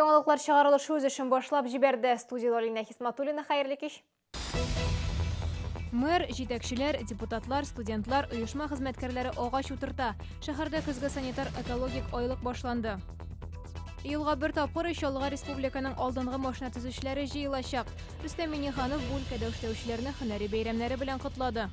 Яңалыклар чыгарылышы үз эшен башлап җибәрде. Студиядә Алинә Хисматуллина, хәерле кич. Мэр, җитәкчеләр, депутатлар, студентлар, оешма хезмәткәрләре агач утырта. Шәһәрдә көзге санитар экологик айлык башланды. Елга бер тапкыр Чаллыга республиканың алдынгы машина төзүчеләре җыелачак. Рөстәм Миңнеханов бу өлкәдә эшләүчеләрне һөнәри бәйрәмнәре белән котлады.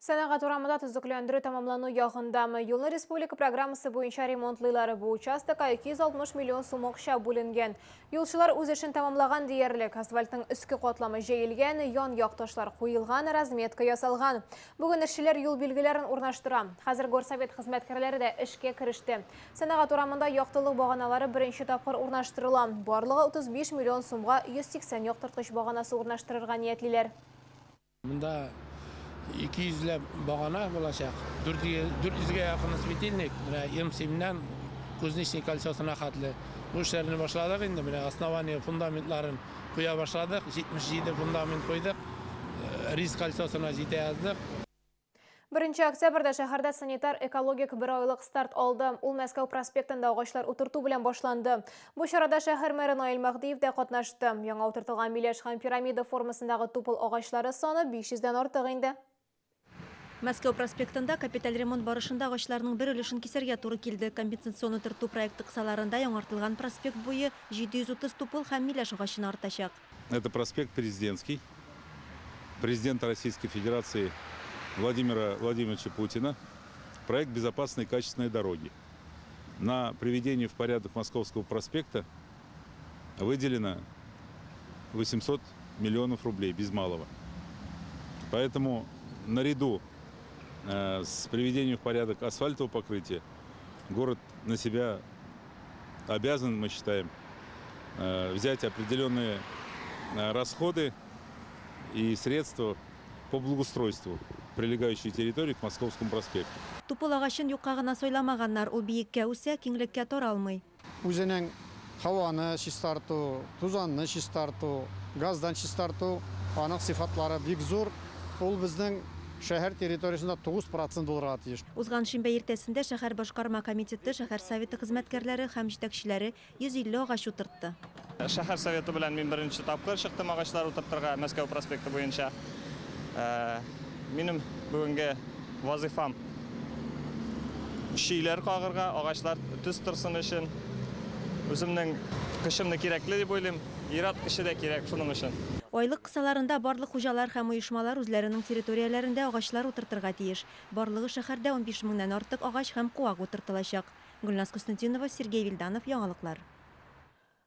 Сәнәгать урамында төзекләндерү тәмамлану ягындамы? Юлны республика программасы буенча ремонтлыйлар. Бу участокка 260 миллион сум акча бүленгән. Юлчылар үз эшен тәмамлаган диярлек. Асфальтның өске катламы җәелгән, ян-як ташлар куелган, разметка ясалган. Бүген эшчеләр юл билгеләрен урнаштыра. Хәзер горсовет хезмәткәрләре дә эшкә кереште. Сәнәгать урамында яктылык баганалары беренче тапкыр урнаштырыла. Барлыгы 35 миллион сумга 180 яктырткыч баганасы урнаштырырга ниятлиләр. Монда 200 ләп багана булачак. 400 гә якын светильник, менә М7-нән Кузнечный кольцосына хәтле. Бу эшләрне башладык инде, менә основание фундаментларын куя башладык, 77 фундамент куйдык, Рис кольцосына җитә яздык. Беренче октябрьдә шәһәрдә санитар-экологик берайлык старт алды. Ул Мәскәү проспектында агачлар утырту белән башланды. Бу чарада шәһәр мэры Наил Мәһдиев тә катнашты. Яңа утыртылган миләш һәм пирамида формасындагы тупыл агачлары саны 500 дән артык инде. Мәскәү проспектында капиталь ремонт барышында агачларның бер өлешен кисәргә туры килде. Компенсацион утырту проекты кысаларында яңартылган проспект буе 730 тупыл һәм миләш агачына артачак. Это проспект Президентский, президента Российской Федерации Владимира Владимировича Путина. Проект безопасной и качественной дороги. На приведение в порядок Московского проспекта выделено 800 миллионов рублей, без малого. Поэтому наряду с приведением в порядок асфальтового покрытия город на себя обязан, мы считаем, взять определенные расходы и средства по благоустройству прилегающей территории к Московскому проспекту. Тупыл агачын юкка гына сайламаганнар, ул биеккә үсә, киңлеккә таралмый. Үзенең һаваны чистарту, тузанны чистарту, газдан чистарту, аның сыйфатлары бик зур. Ул безнең шәһәр территориясендә 9 процент булырга тиеш. Узган шимбә иртәсендә шәһәр башкарма комитеты, шәһәр советы хезмәткәрләре һәм җитәкчеләре 150 агач утыртты. Шәһәр советы белән мин беренче тапкыр чыктым агачлар утыртырга Мәскәү проспекты буенча. Минем бүгенге вазыйфам чөйләр кагырга, агачлар төз торсын өчен. Үземнең көчемне кирәкле дип уйлыйм. Ир-ат көче дә кирәк шуның өчен. Айлык кысаларында барлык хуҗалар һәм оешмалар үзләренең территорияләрендә агачлар утыртырга тиеш. Барлыгы шәһәрдә 15 меңнән артык агач һәм куак утыртылачак. Гөлназ Хөснетдинова, Сергей Вильданов, Яңалыклар.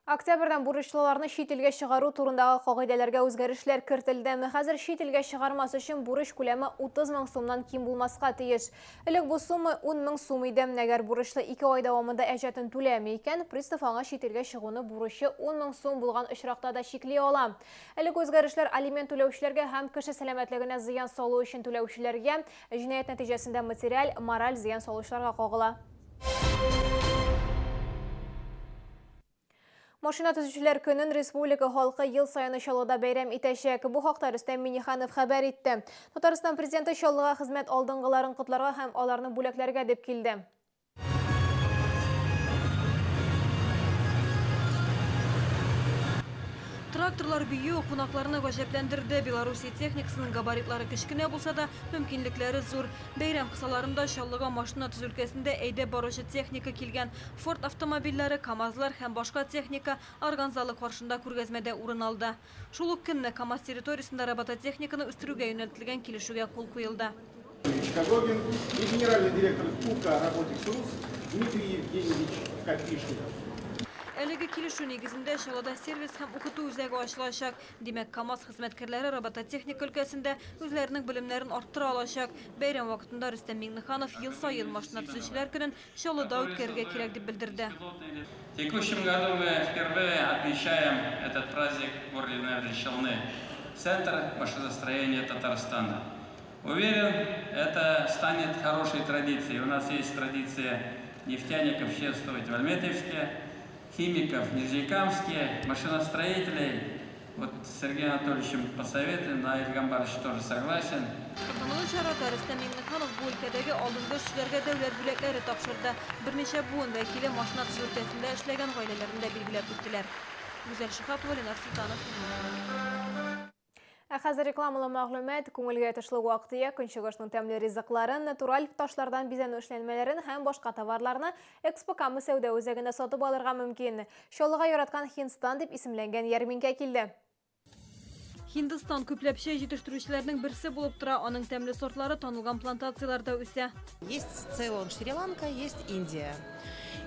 Октябрьдән бурычлыларны чит илгә чыгару турындагы кагыйдәләргә үзгәрешләр кертелде. Хәзер чит илгә чыгармас өчен бурыч күләме 30 мең сумнан ким булмаска тиеш. Элек бу сумма 10 мең сум иде. Әгәр бурычлы ике ай дәвамында әҗәтен түләми икән, пристав аңа чит илгә чыгуны бурычы 10 мең сум булган очракта да чикли ала. Әлеге үзгәрешләр алимент түләүчеләргә һәм кеше сәламәтлегенә зыян салу өчен түләүчеләргә, Җинаять нәтиҗәсендә материаль, мораль зыян салучыларга кагыла. Машина төзүчеләр көнен республика халкы ел саен Чаллыда бәйрәм итәчәк. Бу хакта Рөстәм Миңнеханов хәбәр итте. Татарстан Президенты Чаллыга хезмәт алдынгыларын котларга һәм аларны бүләкләргә дип килде. Тракторлар биюе кунакларны гаҗәпләндерде. Белоруссия техникасының габаритлары кечкенә булса да, мөмкинлекләре зур. Бәйрәм кысаларында Чаллыга машина төзү өлкәсендә әйдәп баручы техника килгән. Форд автомобильләре, КАМАЗлар һәм башка техника орган залы каршында күргәзмәдә урын алды. Шул ук көнне КАМАЗ территориясендә робототехниканы үстерүгә юнәлтелгән килешүгә кул куелды. Когогин и генеральный директор УК Роботикс Рус Дмитрий Евгеньевич Копишников. Әлеге килешү нигезендә Чаллыда сервис һәм укыту үзәге ачылачак. Димәк, КАМАЗ хезмәткәрләре робототехника өлкәсендә үзләренең белемнәрен арттыра алачак. Бәйрәм вакытында Рөстәм Миңнеханов ел саен машина төзүчеләр көнен Чаллыда үткәрергә кирәк дип белдерде. В текущем году мы впервые отмечаем этот праздник в городе Набережные Челны, центр машиностроения Татарстана. Уверен, это станет хорошей традицией. У нас есть традиция нефтяников чествовать в Альметьевске, химиков в Нижнекамске, машиностроителей. Вот с Сергеем Анатольевичем посоветуем, Наиль Гамбарович тоже согласен. Тантаналы чарада Рөстәм Миңнеханов бу өлкәдәге алдынгы эшчеләргә дәүләт бүләкләре тапшырды. Берничә буын вәкиле машина төзү өлкәсендә эшләгән гаиләләрне дә билгеләп үттеләр. Гүзәл Шиһапова, Ленар Солтанов. Ә хәзер рекламалы мәгълүмат, күңелгә ятышлы вак-төяк, көнчыгышның тәмле ризыкларын, натураль ташлардан бизәнү эшләнмәләрен һәм башка товарларны Экспо Кама сәүдә үзәгендә сатып алырга мөмкин. Чаллыга яраткан Һиндстан дип исемләнгән ярминкә килде. Һиндстан күпләп чәй җитештерүчеләрнең берсе булып тора. Аның тәмле сортлары танылган плантацияләрдә үсә. Есть Цейлон, Шри-Ланка, есть Индия.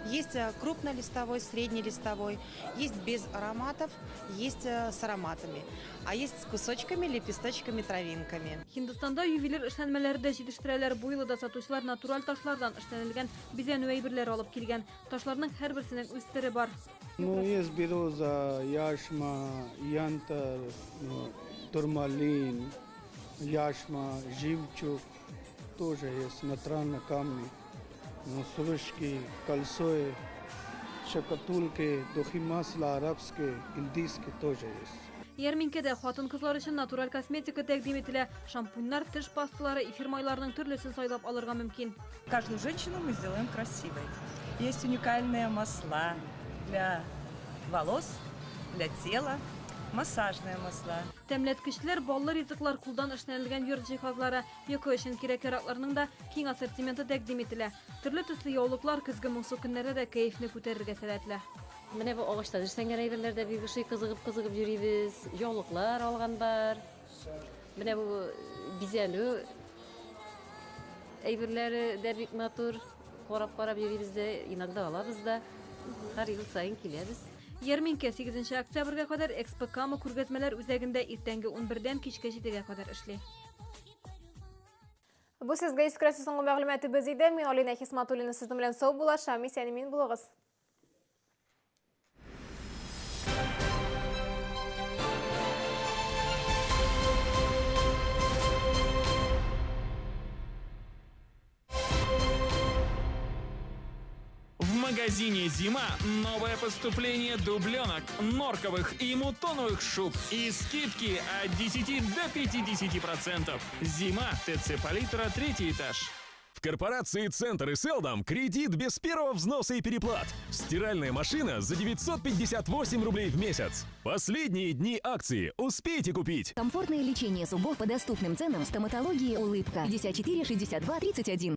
Есть крупнолистовой, среднелистовой, есть без ароматов, есть с ароматами, а есть с кусочками, лепесточками, травинками. Һиндстанда ювелир эшләнмәләре дә җитештерәләр. Бу юлы да сатучылар натураль ташлардан эшләнелгән бизәнү әйберләре алып килгән. Ташларның һәрберсенең үз сере бар. Ну, есть бирюза, яшма, янтарь, ну, турмалин, яшма, жемчуг, тоже есть натуральные камни. Ну, сружки, кольцо, шкатулки, духи масла арабские, индийские тоже есть. Ярминкәдә хатын-кызлар өчен натураль косметика тәкъдим ителә. Шампуньнар, теш пасталары, эфир майларының төрлесен сайлап алырга мөмкин. Каждую женщину мы сделаем красивой. Есть уникальные масла для волос, для тела, массажные масла. Тәмләткечләр, баллы ризыклар, кулдан эшләнелгән йорт җиһазлары, йокы өчен кирәк-яракларның да киң ассортименты тәкъдим ителә. Төрле төсле яулыклар көзге моңсу көннәрдә дә кәефне күтәрергә сәләтле. Менә бу агачтан эшләнгән әйберләр дә бик ошый, кызыгып-кызыгып йөрибез. Яулыклар алган бар. Менә бу бизәнү әйберләре дә бик матур. Карап-карап йөрибез дә, иногда алабыз да. Һәр ел саен киләбез. Ярминкә 8 октябрьгә кадәр Экспо Кама күргәзмәләр үзәгендә иртәнге 11дән кичке 7гә кадәр эшли. Бу сезгә искрәсе соңгы мәгълүматыбыз иде. Мин Алина Хисматуллина сезнең белән сау булашам. Исән-имин булыгыз. В магазине «Зима» новое поступление дубленок, норковых и мутоновых шуб и скидки от 10 до 50%. «Зима», ТЦ «Палитра», третий этаж. В корпорации «Центр» и «Селдом» кредит без первого взноса и переплат. Стиральная машина за 958 рублей в месяц. Последние дни акции. Успейте купить. Комфортное лечение зубов по доступным ценам в стоматологии «Улыбка». 54 62 31.